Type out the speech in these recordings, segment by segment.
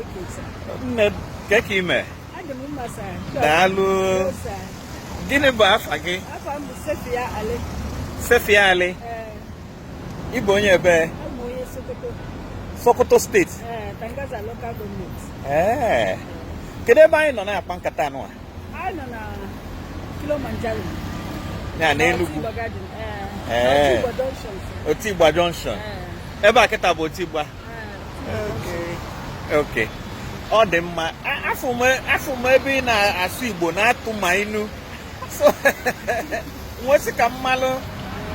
Okay, sir. Nne, ke ka ime? Adị m mma, sir. Daalụ. Yes, sir. Gịnị bụ afa gị? Afa m bụ Sefia Ali. Sefia Ali. Ee, Ị bụ onye ebe? Abụ m onye Sokoto. Sokoto Steeti. Ee, Tangaza Local Government. Ee. Kedu ebe anyị nọ na-akpa nkata anụ a? Anyị nọ na Kilimanjaro. Ya na Enugu. Otigba Garden. Ee. Ee. Otigba Junction, sir. Otigba Junction. Ee. Ebe a kịta bụ Otigba. Ee. Okay. Ọ dị mma. Afụ m ebe ị na-asụ Igbo na-atụ ma inu. So, nwesị ka mmalụ.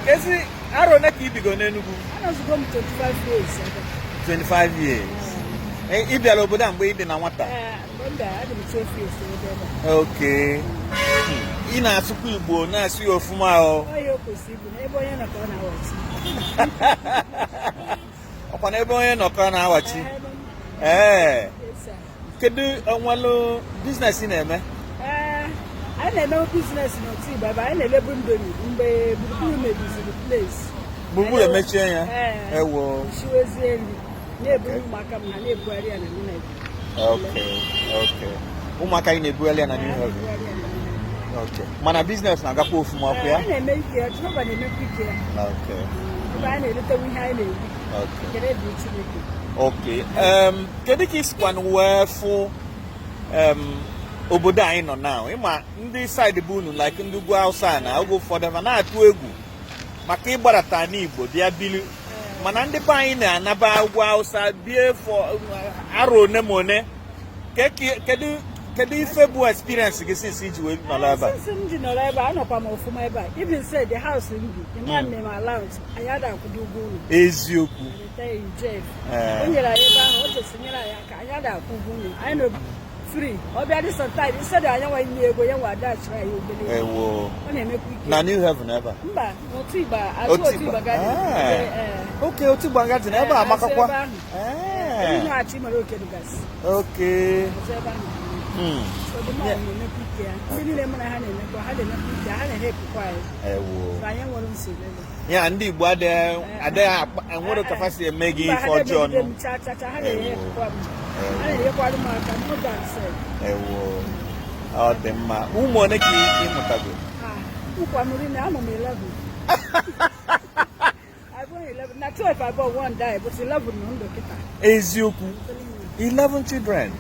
Kezi arọ one ka ibigo n'Enugu? Anọzigo m 25 years ebe. 25 years. Ị bịara obodo a mgbe ị dị na nwata? Ee, mgbe m bịara, adị m 12 years ebe a. Okay. Ị na-asụkwa Igbo, na-asụ ya ofuma o. Ọ ya o kwesịrị ịbụ na ebe onye nọ ka ọ na-awachi. Ọkwa na ebe onye nọ ka ọ na-awachi. Ee, ebe m- Ee. Yes, sir. Kedu onwelu business ị na-eme? Ee, anyị na-eme business n'Otigba ebe anyị na-elebu Indomie mgbe Gburugburu mebiziri place. Gburugburu emechie ya? Ee. Ewo. Shiwezie nri na-eburu ụmụaka m, ha na-ebugharị ya na New Haven. Okay. Ụmụaka gị na-ebugharị ya na New Haven? Na-ebugharị ya na New Haven. Okay. Mana business na-agakwa ofuma, ọkụ Ee, ya? anyị na-eme ike ya, Jehova na-emekwa ike ya. Ebe anyị na-eletewu ihe anyị na-eri. Ekele dị Chineke. Okay. Kedu ka isikwanụ wee fụ obodo anyị nọ now? Ịma ndị side bụ unu, like ndị ugwu Hausa, na oge ụfọdụ ha na-atụ egwu maka ịgbadata n'Igbo bịa bili, mana ndị be anyị na-anaba ugwu Hausa bie for arọ one ma one. Kedu ife bụ experience gị since iji wee nọrọ ebe a? Since m ji nọrọ ebe a, anọkwa m ọfụma ebe a. Even say the house m bi, the man name allowance, anyị ada akwụdo ụgwọ ụlọ. Eziokwu. I tell you, Jeff. Ee. O nyere anyị ebe ahụ, o jesi nyere anyị aka, anyị ada akwụ ụgwọ ụlọ. Anyị nọ free. Ọ bịa dị sometime, instead anyị nwa inye ego, ya nwa adachiri anyị obere ego. Ewo. Ọ na-emekwa ike. Na New Haven ebe a? Mba, n'Otigba, azụ Otigba Garden. Ah. Ee. Okay, Otigba Garden ebe a Ee, azụ amakakwa. ebe ahụ. Ee. Ihe achị mere oke dụgasị. Azụ ebe ahụ. So the man na-emekwa ike ya. Ndị niile mụ na ha na-emekwa, ha na-emekwa ike ya, ha na-ehepụkwa anyị. Ewo. So anyị nwere nsogbu ebe. Ya ndị Igbo adịghị enwere ka fa si eme gị Mba, ife ha ọjọọ na-emegide nụ. m cha cha cha, ha na-enyepụkwa m. Ha na-enyekwara m aka, no doubt sef. Ewo. Ọ dị mma. Ụmụ one ka ị mụtago? Ah, nkwa m rinne, amụ m 11. I born 11. Na 12 I born, one die, but 11 nọ ndụ kịta. Eziokwu. 11 children.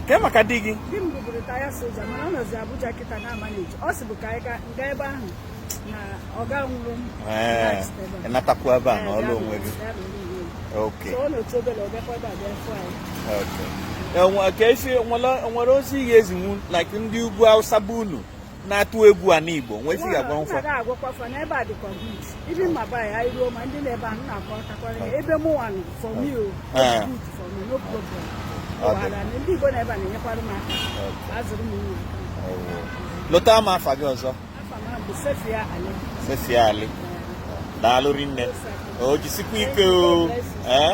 Ke maka di gị? Di m bụburu retired soja, mana ọ nọzi Abuja kịta na manage. Ọ sị bụ ka anyị gaa ebe ahụ na ọga nwụrụ m. Ee, Ebe a. ị natakwu ebe a Ee, n'ọlụ bịa onwe gị. bịa n'ọlụ onwe m. Okay. So ọ na-otu obere, ọ bịakwa ebe a bịa fụ anyị. Okay. Ka esi nwere ozi ị ga-ezinwu like ndị ugwu Hausa bụ unu na-atụ egwu a n'Igbo nwee isi ga-agwa M mfa? na-ada agwakwa fa na ebe a dịkwa good. Even ma ba ya ruo ma ndị na-ebe ahụ na-akọtakwara ya ebe mụnwa nọ, for me o, Eh. it's good for me, no problem. Ọ dị. Wahala na ndị Igbo na ebe a na-enyekwara m aka, azụrụ m nwa aka. Ewo. Lụta m afa gị ọzọ. Afa m bụ Sefia Ali. Sefia Ali. Daalụ rinne. O jisikwa ike o. Ee.